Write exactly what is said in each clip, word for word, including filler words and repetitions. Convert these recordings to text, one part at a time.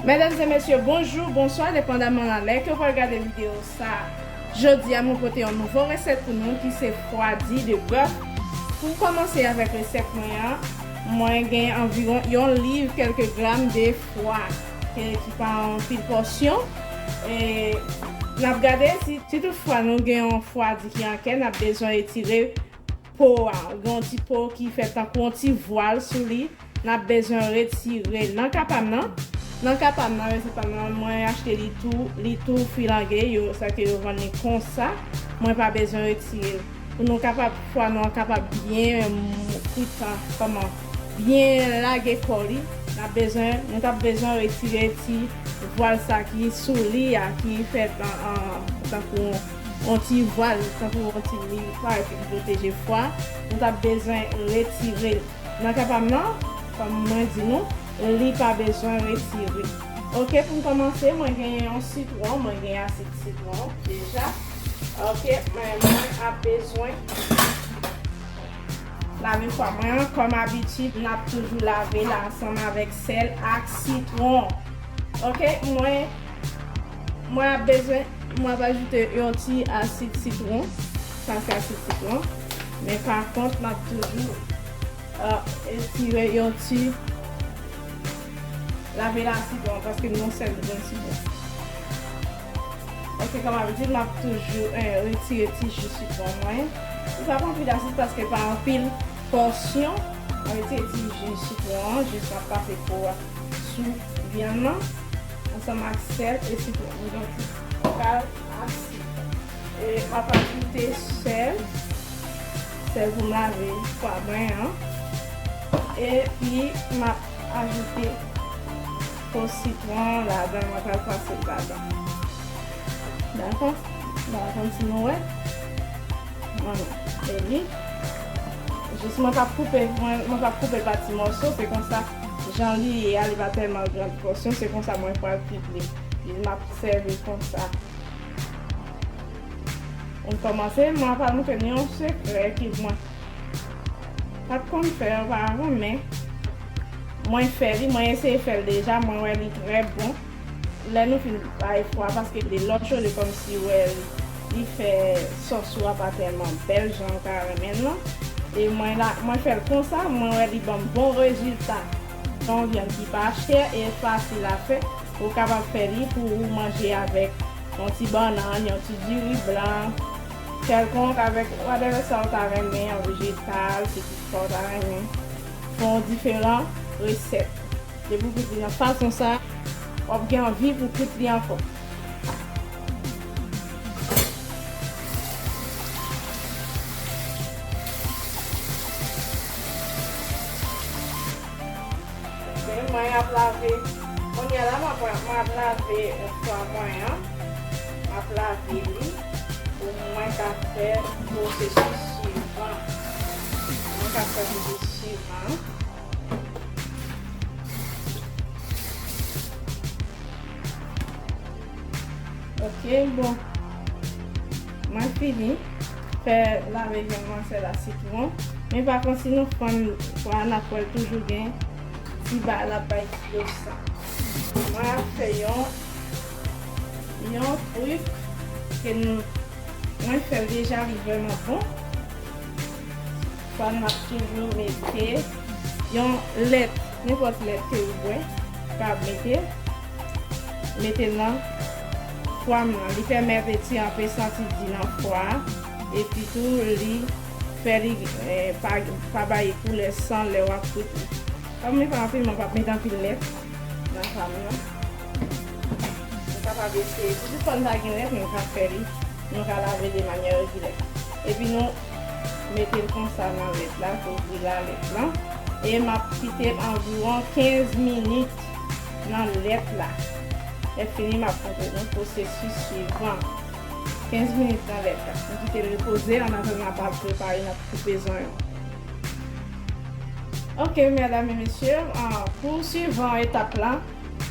Medam e mesye, bonjou, bonswa, depandaman nan lè ke w pral gade videyo sa. Jodi a, mwen pote yon nouvo resèt pou nou ki se fwadi de bèf. Pou m kòmanse avèk resèt mwen an, mwen gen anviwon yon liv kèlke gram de fwa, ke, ki pa anpil pòsyon. E n ap gade si, si toutfwa nou gen yon fwadi ki an kè, n ap bezwen retire po a. Gen yon ti po ki fè tankou yon ti vwal sou li. N ap bezwen retire l. Nan ka pa m nan, nan ka pa m nan, resèt pa m nan, mwen achte li tou, li tou filange, yo, sa ke yo vann li konsa. Mwen pa bezwen retire l. Pou nou kapab, fwa nou an kapab byen kwit an, kòman, byen lage kò li, n ap bezwen, nou t ap bezwen retire ti vwal sa ki sou li a, ki fèt an, an, tankou yon ti vwal, tankou yon ti li, parèt ki pwoteje fwa, nou t ap bezwen retire l. Nan ka pa m nan, kòm mwen di nou, li pa bezwen retire. Oke, pou m kòmanse, mwen genyen yon sitwon, mwen genyen asid sitwon deja. Oke, men mwen ap bezwen lave fwa mwen an, kòm abitid, n ap toujou lave l ansanm avèk sèl ak sitwon. Oke, mwen, mwen ap bezwen, mwen ap ajoute yon ti asid sitwon. Sa se asid sitwon. Men pa kont, m ap toujou, euh, retire yon ti lave asid lan, paske m gen yon sèl grenn sitwon. Oke, kòm abitid, m ap toujou, eh, retire ti ji sitwon mwen. Li pa pran anpil asid paske pa anpil pòsyon. M ap retire ti ji sitwon an, jis m ap pase po a sou vyann nan, ansanm ak sèl e sitwon. M gen yon ti kal asid. E m ap ajoute sèl, sèl pou m lave fwa mwen an. Epi m ap ajoute po sitwon an ladan, mwen pral pase l ladan. Dakò? N a konn si nou wè. Mwen, e li. Jis mwen p ap koupe, mwen, mwen p ap koupe l pa ti mòso, se konsa, jan li ye a, li pa tèlman gran pòsyon, se konsa mwen pral kwit li. Li, m ap sèvi konsa. Pou n kòmanse, mwen ap al montre nou yon sekrè ke mwen pa t konn fè oparavan, men mwen fè li, mwen eseye fè l deja, mwen wè li trè bon. Lè nou fin bay fwa, paske de lòt kote kòmsi wè li, li fè sòs ou a pa tèlman bèl jan ou ta renmen l lan. E mwen la, mwen fè l konsa, mwen wè li ban m bon rezilta. Se yon vyann ki pa chè e fasil a fè. Ou kapab fè li pou ou manje avèk yon ti bannann, yon ti diri blan, kèlkonk, avèk whatever sa ou ta renmen, yon vejetal, se tout sa ou ta renmen. Fè yon diferan resèt. Depi w kwit li nan fason sa, w ap gen anvi pou kwit li ankò. Men mwen ap lave. Kounye a la, mwen, mwen ap lave fwa mwen an. M ap lave li pou mwen ka fè pwosesis swivan. Mwen ka fè pwosesis swivan. Ok, bon. Mwen fini fè lave vyann mwen sèl a sitwon. Men pa kont si nou fann pwa, n ap wè l toujou gen ti ba, l ap bay ti do sa. Mwen ap fè yon, yon trik ke nou, mwen fè l deja, li vrèman bon. Fwa n ap toujou mete yon lèt, nenpòt lèt ke ou bwè, ou ka mete, mete nan fwa m nan. Li pèmèt etidyan pe santi di nan fwa a, epi tou li fè li, eh, pa, pa bay koulè san lè w ap kwit li. Kòm li pa anpil, mwen p ap mete anpil lèt nan fwa m nan. Nou kapab eseye. Toutotan n ta gen lèt, nou ka fè li. Nou ka lave de manyè regilè. Epi nou mete l konsa nan lèt la, kouvri la lèt lan. E m ap kite l anviwon kenz minit nan lèt la. Lè fini, m ap montre nou pwosesis swivan. Kenz minit nan lèt la. Nou kite l repoze, annatandan n ap al prepare, n ap koupe zonyon. Ok, medam e mesye, ah, pou swivan etap la,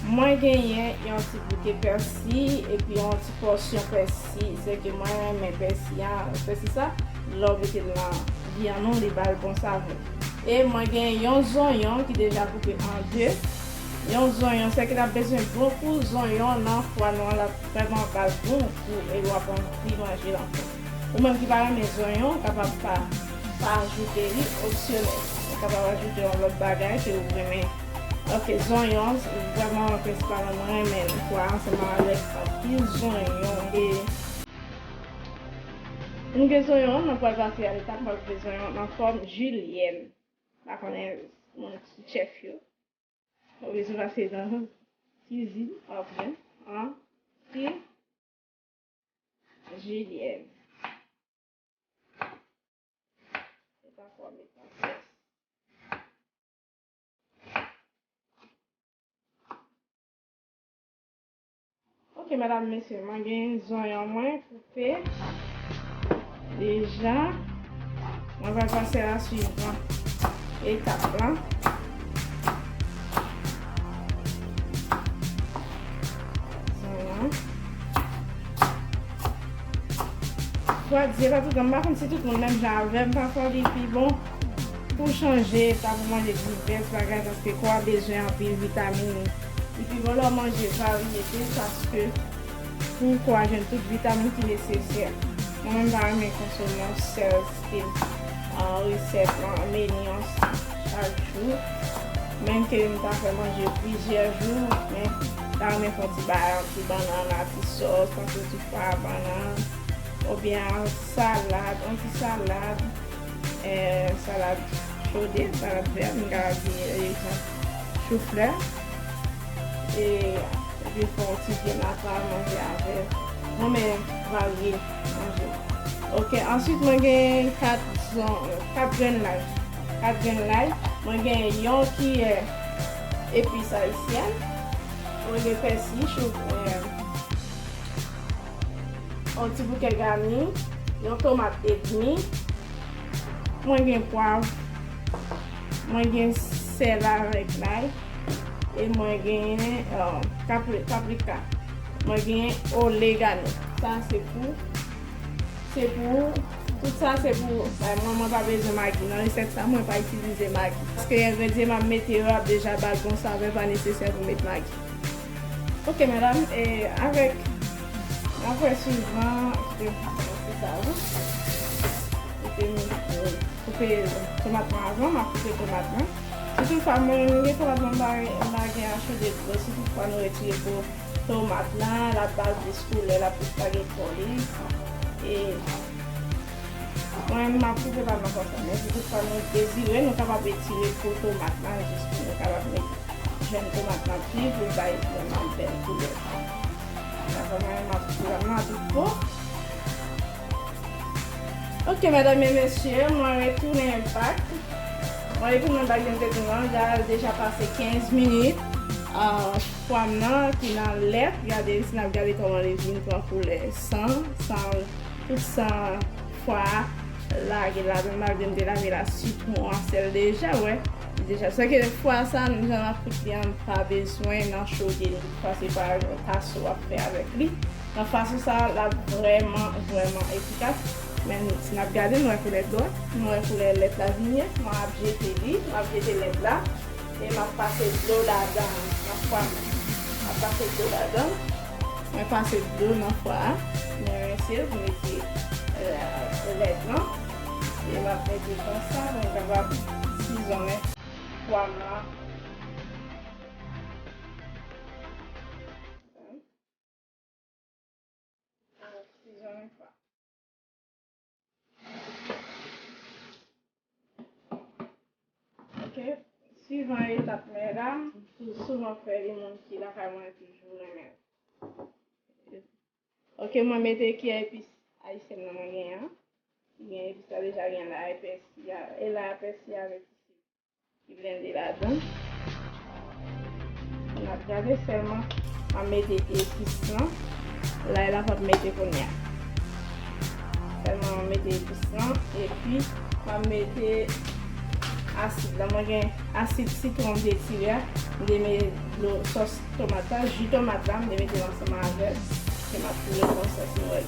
mwen genyen yon ti bouke pèsi epi yon ti pòsyon pèsi. Se ke mwen renmen pèsi a, pèsi sa, lè w mete l nan vyann ou, li ba l bon savè. E mwen genyen yon zonyon ki deja koupe an de. Yon zonyon, sèke n ap bezwen bon kou zonyon nan fwa nou an, l ap vrèman ba l bon kou e w ap anvi manje l ankò. Ou menm ki pa renmen zonyon, w kapab pa, pa ajoute li, opsyonèl. Ou kapab ajoute yon lòt bagay ke ou renmen. Ok, zonyon, vrèman, prensipalman, mwen renmen fwa ansanm avèk anpil zonyon. E m gen zonyon, mwen pral pase a etap, mwen pral fè zonyon nan fòm jilyèn. Pa konnen moun ki chèf yo. Ou bezwen pase nan kizin, apre, an, ti, jilyèn. Se pa fò met nan sòs. Ok, medam, mesye, mwen gen zonyon mwen koupe deja. Mwen pral pase a swivan etap la. Zonyon. Fwa di, se pa tout tan, m pa konn si tout moun menm jan avè m, pafwa li pi bon pou chanje etap ou manje divès bagay, paske kò a bezwen anpil vitamin. Li pi bon lè w manje varye tou, paske pou kò a jwenn tout vitamin ki nesesè. Mwen menm pa renmen konsome yon sèl stil, ah, resèt, ah, meni yon chak jou. Menm ke m ta fè manje plizyè jou, men m ta renmen fè yon ti bagay, yon ti bannann, yon ti sòs, yon ti fwa bannann, oubyen yon ti salad, yon ti salad, eh, salad chode, salad vèt, m ka di, egzanp, chouflè. E, epi fè yon ti vyann apa manje avè l. Mwen renmen varye manje. Ok, answit mwen gen kat zon, kat grenn lay. Kat grenn lay. Mwen gen yon kiyè epis ayisyèn. Mwen gen pèsi, chou, eh, yon ti bouke gami, yon tomat edmi. Mwen gen pwav, mwen gen sèl avèk lay, e mwen gen, eh, kapri-, paprika. Mwen gen oregano. Sa se pou, se pou, tout sa se pou, bay mwen, mwen pa bezwen magi. Nan resèt sa, mwen pa itilize magi. Paske engredyan m ap mete yo ap deja ba l yon savè, pa nesesè pou met magi. Ok, medam, e avèk, apre swivan, kite m koupe sa, wi. Kite m, e, koupe tomat lan avan, m ap koupe tomat lan. Si toutfwa mwen gen tomat lan, m pa, m pa gen achte de dlo. Si toutfwa nou retire po tomat lan, l ap ba l plis koulè, l ap plis pa gen kòli. E mwen, m ap koupe pa nan konsa, men si toutfwa nou dezire, nou kapab retire po tomat lan jis pou nou kapab met jèn tomat lan pi pou l bay vrèman bèl koulè. Sa vrèman, m ap koupe la, m ap tout po. Ok, medam e mesye, mwen retounen bak. Mwen retounen bak, jan m te di w lan, l deja pase kenz minit. Ah, pwa m nan ki nan lèt, gade, si n ap gade kòman li vin pran koulè san, san, tout san fwa a lage ladan l, malgre m te lave la sitwon a sèl deja, wè. Deja, sèke fwa sa, jan m ap fouti an, m pa bezwen nan chode li. Fwa se pa yon kaso w ap fè avèk li. Nan fason sa, l ap vrèman, vrèman efikas. Men si n ap gade, nou wè koulè dlo a, nou wè koulè lèt la vini, m ap jete li, m ap jete lèt la. E m ap pase dlo ladan l, nan fwa m. M ap pase dlo ladan l. Mwen pase dlo nan fwa a. Mwen rense l pou mete, eh, lèt lan. E m ap mete konsa pou m kapab sizonnen pwa m lan. Sizonnen pwa. Ok, swivan etap mwen la, m sou-, souvan fè li, moun ki lakay mwen toujou renmen. Ok, mwen mete kiyè epis ayisyèn nan mwen genyen an. Gen epis la deja, gen lay, pèsi a, e lay, pèsi avèk ki blende ladan. N ap gade sèlman, m ap mete epis lan. Lay la m ap mete kounye a. Sèlman m ap mete epis lan, epi m ap mete asid la. Mwen gen asid sitwon m te tire a. M te mete dlo sòs tomat la, ji tomat la, m te mete l ansanm avè l. Ke m ap toune konsa, si nou wè l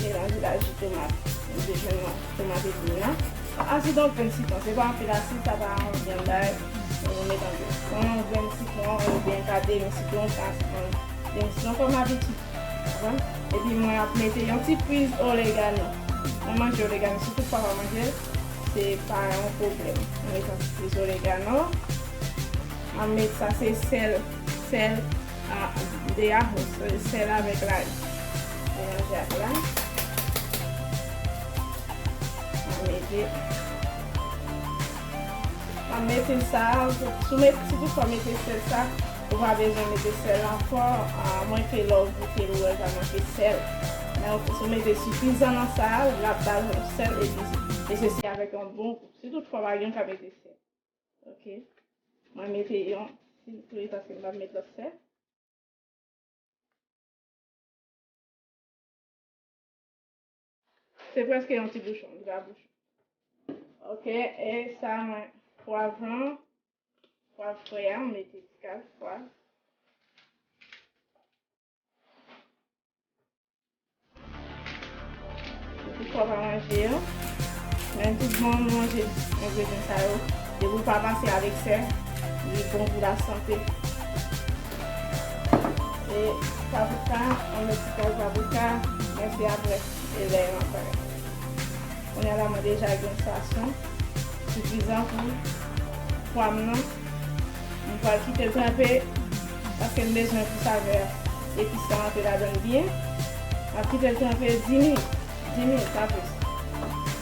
melanje la, ji tomat. M te jwenn tomat epi m nan. Asid yon grenn sitwon, se pa anpil asid, sa pa yon grenn bagay. Nou met anpil sitwon, grenn sitwon, oubyen ka demi sitwon, ka sitwon, demi sitwon kòm abitid. Konprann? Epi mwen ap mete yon ti priz oregano. Mwen manje oregano, si toutfwa pa manje l, se pa yon pwoblèm. Mwen met yon ti priz oregano. Mwen met sa se sèl, sèl, ah, de ajo, se sèl avèk lay. Melanje ak lay. Mwen mete, mwen mete sa, si w met, si toutfwa w mete sèl sa, ou pa bezwen mete sèl ankò, a mwen ke lè w goute l, ou wè l pa manke sèl. Men si w mete sifizan nan sa, l ap ba l sèl epi, e se, se avèk yon bon gou. Si toutfwa w pa gen, w ka mete sèl. Ok. Mwen mete yon ti pri paske m pa met lòt sèl. Se prèske yon ti bouchon, li pa bouchon. Ok, e sa mwen, pwav lan, pwav frè a, m mete ti kal pwav. Ou pa manje yo. Men tout bon manje, engredyan sa yo, depi w pa pase avèk sè, li bon pou lasante. E paprika, yon lòt ti kal paprika, men se apre, e lè yon apre. Kounye a la, mwen deja gen sason sifizan pou pwa m nan. Mwen pral kite l tranpe, paske m bezwen pou savè epis la antre ladan l byen. M ap kite l tranpe dis minit, dis minit, pa plis.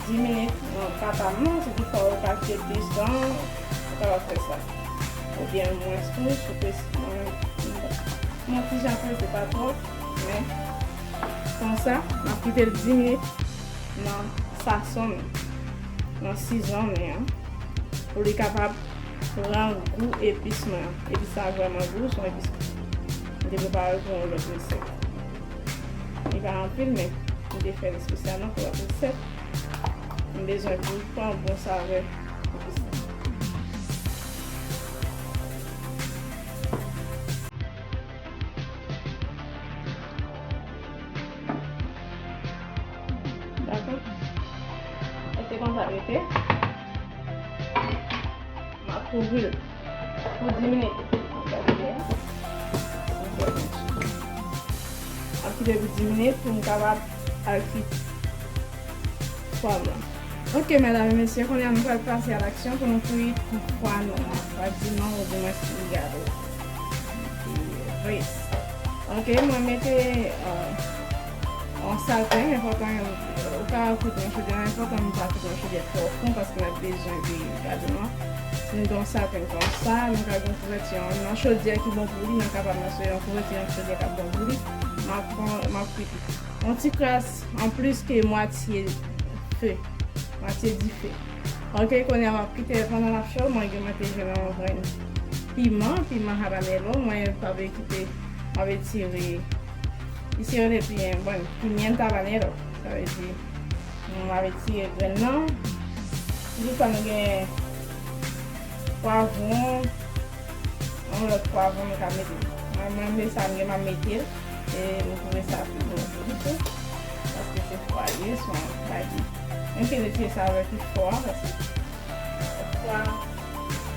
Dis minit, nan kapa m nan, si toutfwa ou ka kite plis tan, ou kapab fè sa. Oubyen mwens tou, si w prese, mwen menm, m, m yon ti jan prese, pa twòp, men konsa, m ap kite l dis minit nan sason m, nan seasoning an, pou li kapab pran gou epis mwen an. Epis sa vrèman gou, se yon epis m te prepare l pou yon lòt resèt. Li pa anpil, men m te fè l espesyalman pou lòt resèt. M bezwen pou l pran bon savè epis la. Dakò? E se konsa l rete. M ap kouvri l pou dis minit. M ap kite pou dis minit pou m kapab al fri pwa m lan. Ok, medam e mesye, kounye a nou pral pase a laksyon pou nou fri pwa nou an. Pwa di non, ou di mwen si gado. Ris. Ok, mwen mete, euh, yon salten, enpòtan, ou ka fri nan chodyè, enpòtan nou pa fri nan chodyè twò fon, paske n ap bezwen de gado nou an. Si nou gen yon salten konsa, nou ka gen yon kouvèti nan chodyè ki bon pou li, nou kapab nan yon kouvèti nan chodyè k ap bon pou li. M ap pran, m ap fri yon ti kras an plis ke mwatye fe, mwatye dife. Ok, kounye a m ap kite pandan l ap cho, mwen gen, mwen te jwenn yon grenn piman, piman habanero, mwen pa vle kite, m ap etire, etire le piyen, bon, pimienta habanero, sa vle di, m ap etire grenn nan. Si toutfwa nou gen pwavwon, yon lòt pwavwon nou ka mete. Mwen, mwen, men sa m gen, m ap mete l. E m twouve sa pi bon pou li tou. Paske se pwa li ye, se yon bagay ki, menm ke li te savè ki fò a, paske pwa,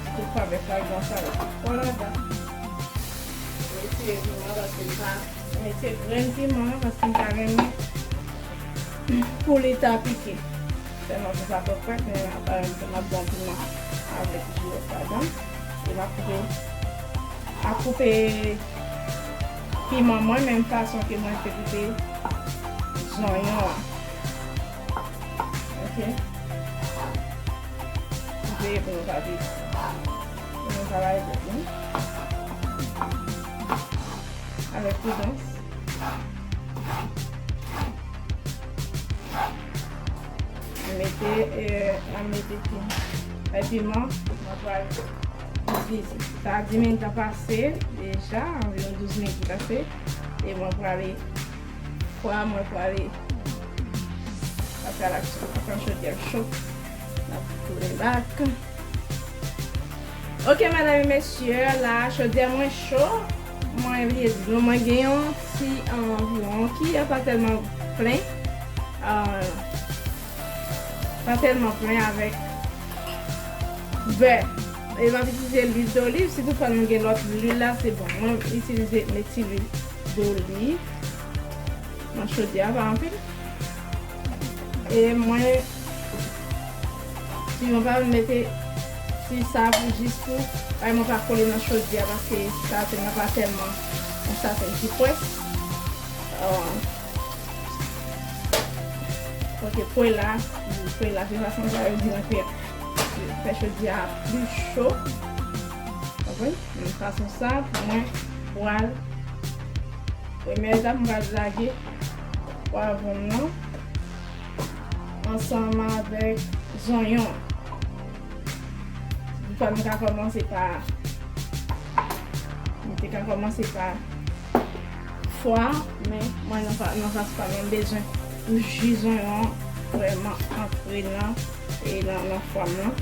sitou pwa bèf la, gen yon savè ki fò ladan. M retire piman paske m pa, m retire grenn piman an paske m pa renmen pou li ta pike. Sèlman pou sa twò frèt, men aparan m ap bon piman avèk jiwòt ladan. E m ap koupe, ap koupe piman mwen menm fason ke mwen te koupe zonyon an. Ok. Veye pou nou pa veye. Pou nou pa bay tèt nou. Avèk pridans. Mete, eh, mete pi-, eh, piman, mwen pral divize. Sa a dis minit an pase deja, anviwon douz minit ki pase. E mwen prale, pwa mwen prale pase a laksyon. Atann chodyè cho. N ap tounen bak. Ok, medam e mesye, la, chodyè mwen cho. Mwen bliye di nou, mwen gen yon ti, euh, anviwon ki, euh, pa tèlman plen. Euh, pa tèlman plen avèk bè. E m ap itilize lwil doliv, si toutfwa nou gen lòt lwil la, se bon. Mwen itilize, mete lwil doliv nan chodyè a, pa anpil. E mwen, si mwen pa mete ti sa pou jis pou, bay mwen pa kole nan chodyè a, paske sa te mwen pa tèlman yon sa te ki pwès. Ah, ok, pwen la, pwen la, se fason sa yo di nan fè, fè chodyè a pli cho. Konprann? Menm fason sa, mwen pral, premye etap, mwen pral lage pwavwon m nan ansanm avèk zonyon. Toutfwa, nou ka kòmanse pa, nou te ka kòmanse pa fwa, men mwen nan fa-, nan fason pa m, mwen bezwen pou ji zonyon an vrèman antre nan, e nan, nan fwa m nan.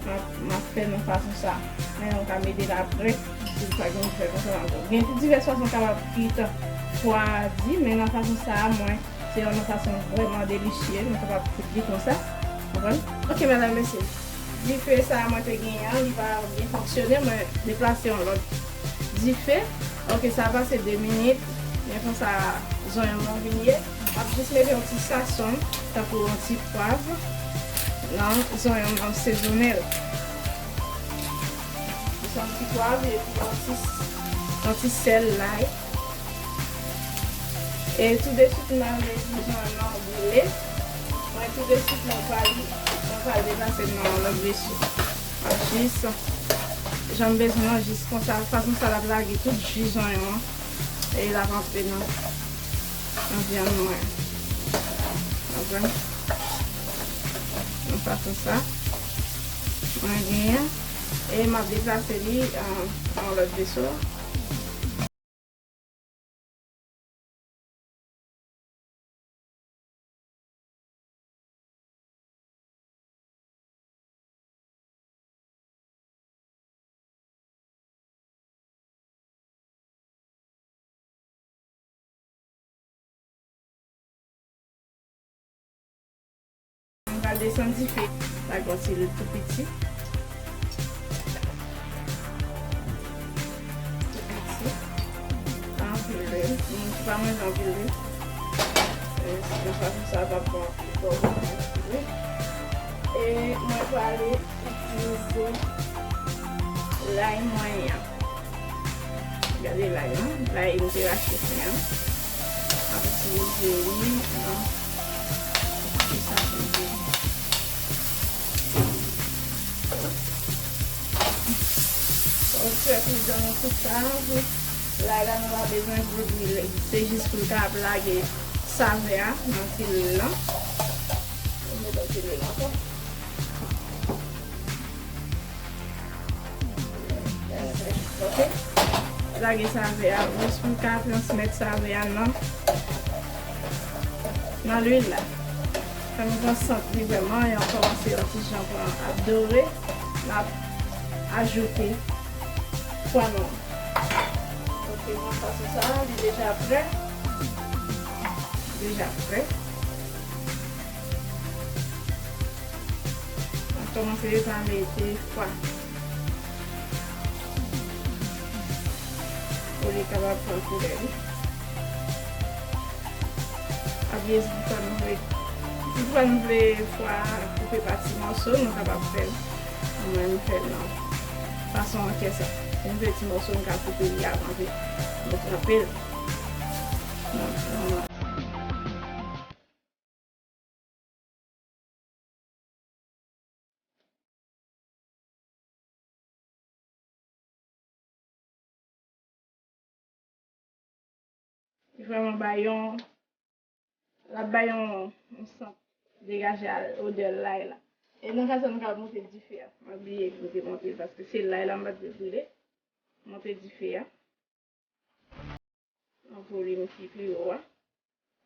M ap, m ap fè nan fason sa. Men nou ka mete l apre, si w pa gen fè konsa ankò. Gen divès fason w kapab kwit fwa a di, men nan fason sa a, mwen, se yon fason vrèman delisye, nou kapab kwit li konsa. Konprann? Ok, medam, mesye. Dife sa a mwen te genyen an, li pa byen fonksyone, mwen deplase yon lòt dife. Ok, sa pase de minit, men konsa zonyon m nan vin ye. M ap jis mete yon ti sazon, tankou yon ti pwav, nan zonyon m nan, sezone l. Jis yon ti pwav, epi yon ti, yon ti sèl, lay. E tou de swit, m al lese zonyon m nan brile. Mwen, tou de swit, mwen pral, mwen pral deplase l nan yon lòt veso. M ap jis, jan m bezwen an, jis konsa, fason sa l ap lage tout ji zonyon an, e l ap antre nan, nan vyann mwen. Konprann? Nan fason sa, mwen genyen, e m ap deplase li, euh, nan yon lòt veso. M pral desann dife. Lage yon ti lwil tou piti. Tou piti. Pa anpil lwil. Moun ki pa manje anpil lwil, e, nan fason sa, l p ap bon anpil. Fò w mete anpil lwil. E mwen prale itilize lay mwen an. Gade lay lan, lay m te rache fè an. M ap itilize li nan ti sazon. Fò w fè pou l donn yon kout sa pou lay la, nou pa bezwen gwo lwil. Se jis pou l kapab lage savè a nan ti lwil lan. Ou met yon ti lwil ankò. Ok. Lage savè a, jis pou l ka transmèt savè a nan, nan lwil la. Fè nou pran sant li vrèman, e an kòmanse yon ti jan pran ap dore, n ap ajoute pwa nou an. Ok, nan fason sa, li deja prè. Deja prè. N ap kòmanse pa mete fwa pou li kapab pran koulè li. Apiye si toutfwa nou vle, si toutfwa nou vle fwa a koupe pa ti mòso, nou kapab fè l. Mwen, m fè l nan fason an kè sa. Si m vle ti mòso, m ka koupe li avan ke nou tranpe l. Non, non. Li vrèman bay yon, l ap bay yon, yon sant degaje a odè lay la. E nan ka sa, nou ka monte dife a. Mwen bliye pou te monte l, paske se lay la m pa t vle brile. Monte dife a. Nan volim ki pi wo a.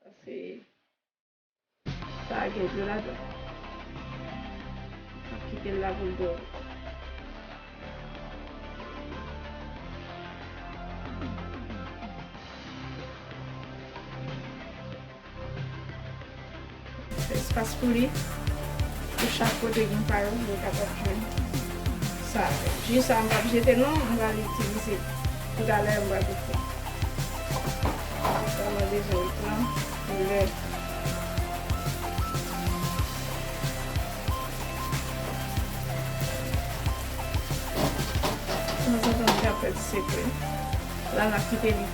Paske sa a gen dlo ladan. N ap kite l la pou l dore. Fè espas pou li. Pou chak kote gen pa yo, yo kapab jwenn Sa, ji sa m p ap jete non, m pral itilize. Toutalè, m pral tou fè. Sa mwen bezwen pran koulè. Tanzantan, m ka fè ti sekwe. La, n ap kite li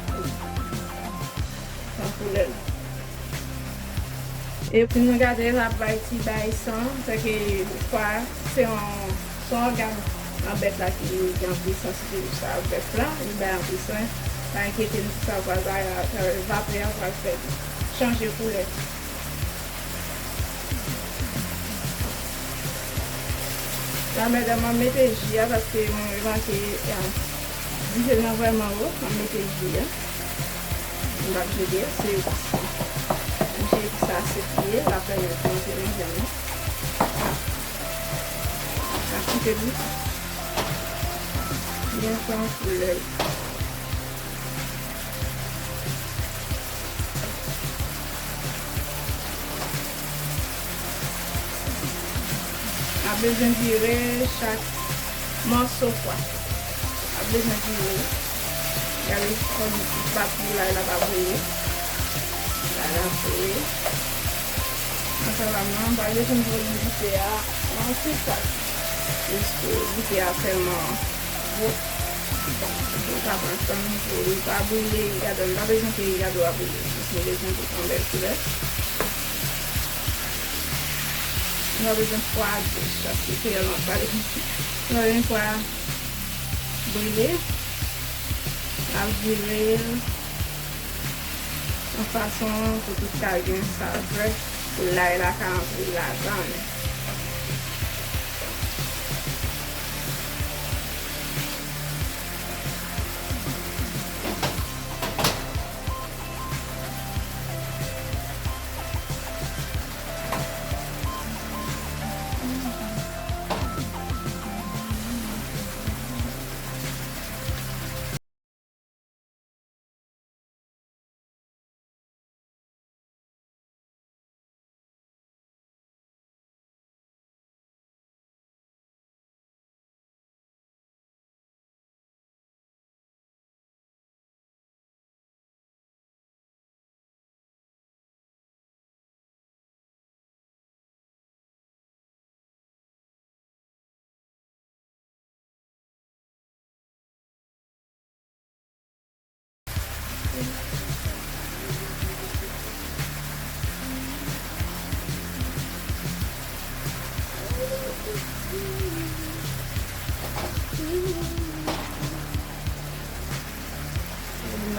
pran koulè l. Epi nou gade l ap bay ti bay san, sèke kwa se yon, se yon ògàn nan bèt la ki gen anpil sansite, sa bèf la, li bay anpil san. Pa enkyete nou, sa pral bay atravè vapè a, pral fè li chanje koulè. La, medam, mwen mete ji a paske mwen remake, eh, dife nan vrèman wo, mwen mete ji a. M p ap jete, se epis. M se epis sa, se fri, l ap fè yon ti manje, non. N ap kite li byen pran koulè l. N ap bezwen vire chak mòso pwa. N ap bezwen vire. Gade kòm li pa twò laj la pa voye. Laj la voye. Nan sa la, m pa bezwen voye dife a anpil fwa. Jis ke dife a sèlman gwo. Pou l ka pran tan pou li pa brile, rigado, m pa bezwen ke rigado a brile. Jis m bezwen pou l pran bèl koulè. M pa bezwen fwa a bouch, paske kreyòl mwen pale. M pa bezwen fwa a brile. N ap vire l yon fason pou tout ka gen savè, pou lay la ka antre ladan l.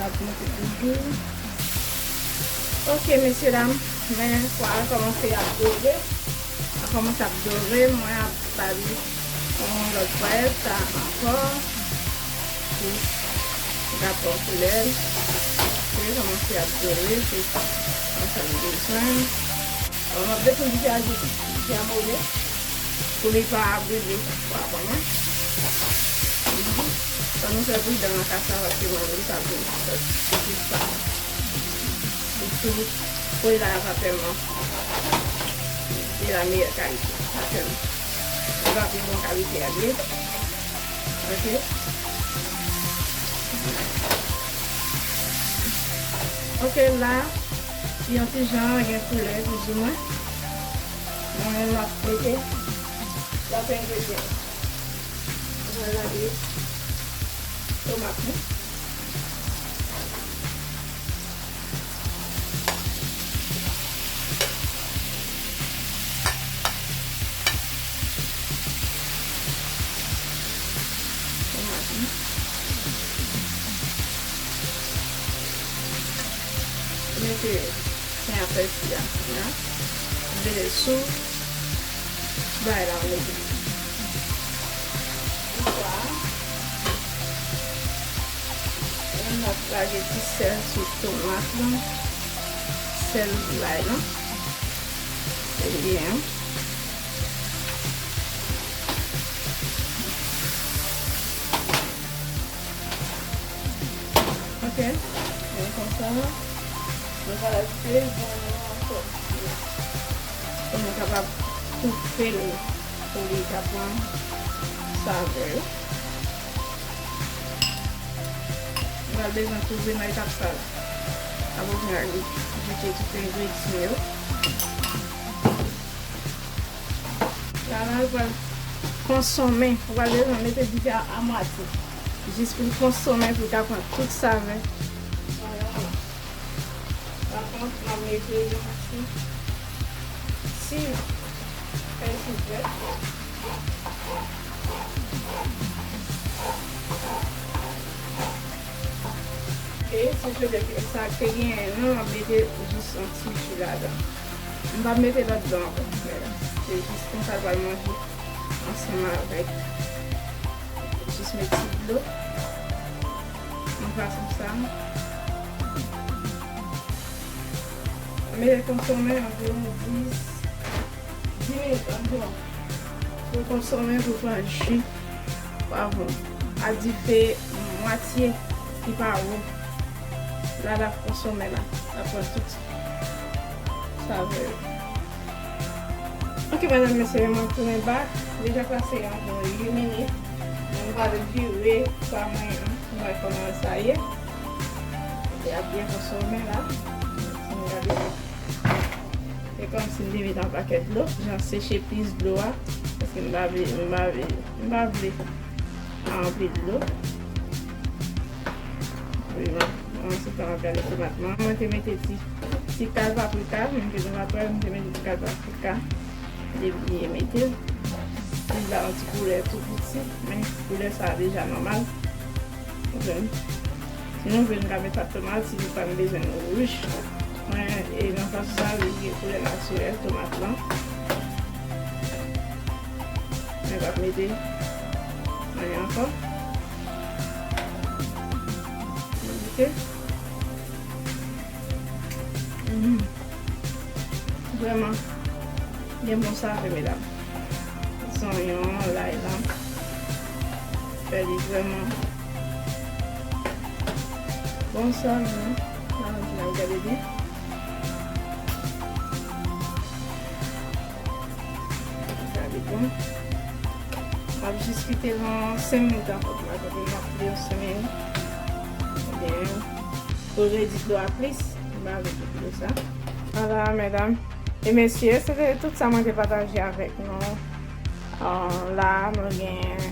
N ap monte toujou. Ok, mesye dam, men pwa a kòmanse ap dore. Li kòmanse ap dore, mwen ap ba li yon lòt pwèt ankò. Pou li ka pran koulè l. Li kòmanse ap dore, se sa nou bezwen. Alò, m ap desann dife a jis dife a move pou li pa brile pwa a ban mwen. Fò nou fè pridan nan ka sa, paske mwen menm sa pou se jis sa. Li tou, pou la pa tèlman de la meyè kalite. Pa tèlman. Se pa pi bon kalite a li ye. Ok. Ok, la, li yon ti jan gen koulè, plizoumwen. Mwen menm m ap mete lòt engredyan. Mwen lave tomat mwen. Tomat mwen. Mete pen a frèti a. Vire sou bay la, mete. Poukwa? N ap lage ti sèl sou tomat lan, sèl lay lan. Se byen. Ok, men konsa, nou pral ajoute vann lan ankò. Pou nou kapab toufe l, pou li ka pran Savè yo. Ou pral bezwen kouvri nan etap sa la. Apre ou fin ajoute tout engredyan yo. La, la, ou pral konsonmen. Ou pral bezwen mete dife a, a mwatye. Jis pou l konsonmen, pou l ka pran tout savè. Vwala. Avan, m ap mete yon ti, ti fèy sitrèt. E si w swete ke sa te genyen non, m ap mete jis yon ti ji ladan. M p ap mete lòt blan ankò. Se jis konsa l pral manje ansanm avèk. Jis met ti dlo nan fason sa. Mete konsonmen anviwon dis, dis minit anviwon. Pou konsonmen, pou pran ji pwavwon a dife mwatye ki pa wo. La, l ap konsonmen la. L ap pran tout savè yo. Ok, medam, mesye, mwen tounen back. Deja pase anviwon uit minit. Mwen pral vire sa mwen an. Mwen wè kòman sa ye. Li ap byen konsonmen la. Si n gade, se kòmsi m te met yon pakèt dlo. Jan seche plis dlo a. Paske m pa vle, m pa vle, m pa vle anpil dlo. Wi, mwen, mwen se tan ap gade tomat mwen. Mwen te mete ti, ti kal paprika, mwen te gen lapèl, mwen te mete ti kal paprika. Depi mete l, li ba yon ti koulè tou piti, men koulè sa a deja nòmal. Ou konprann? Si nou vle, nou ka mete sa tomat, si nou pa bezwen wouj. Mwen, e nan fason sa, li gen koulè natirèl, tomat lan. Mwen p ap mete anyen ankò. Mwen goute. Mhm. Vrèman, gen bon savè, medam. Zonyon, lay lan. Fè li vrèman bon savè. Nan, n ap gade byen. Gade byen. M ap jis kite l yon senk minit ankò. M ap kite l yon senk minit. Ebyen, pou l redi dlo a plis, m pa vle tout dlo sa. Vwala, medam e mesye, se te tout sa mwen te pataje avèk nou. Ah, la, nou gen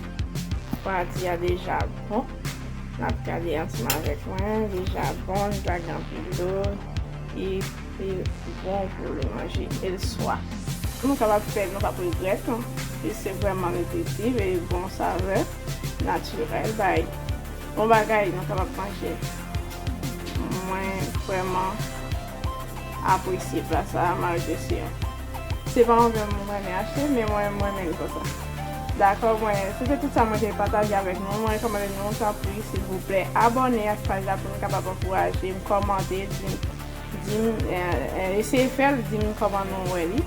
pati a deja bon. N ap gade ansanm avèk mwen, deja bon, li pa gen anpil dlo. E li bon pou l manje. E l swa. Nou kapab fè l, nou p ap regrèt, non. E se vrèman nitritif e bon savè, natirèl, bay bon bagay nou kapab manje. Mwen vrèman apresye pla sa a, malgre se yon, se pa yon vyann mwen renmen achte, men mwen, mwen renmen l konsa. Dakò, mwen, se te tout sa mwen te pataje avèk nou. Mwen rekòmande nou, tanpri, silvouplè, abòne ak paj la pou nou kapab ankouraje m, kòmante, di m, di m, eh, eh, eseye fè l, di m kòman nou wè li.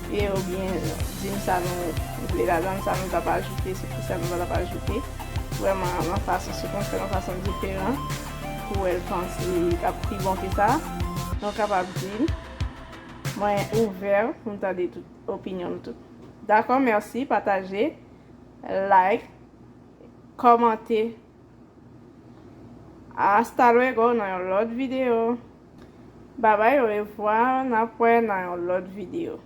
E oubyen di m sa nou vle ladan l, sa nou t ap ajoute, se ki sa nou pa t ap ajoute. Vrèman, nan fason sikonse, nan fason diferan, pou wè l panse li t ap pi bon ke sa, nou kapab di l. Mwen ouvè pou m tande tout opinyon nou tout. Dakò, mèsi, pataje, like, kòmante. Hasta luego nan yon lòt videyo. Babay, orevwa, n ap wè nan yon lòt videyo.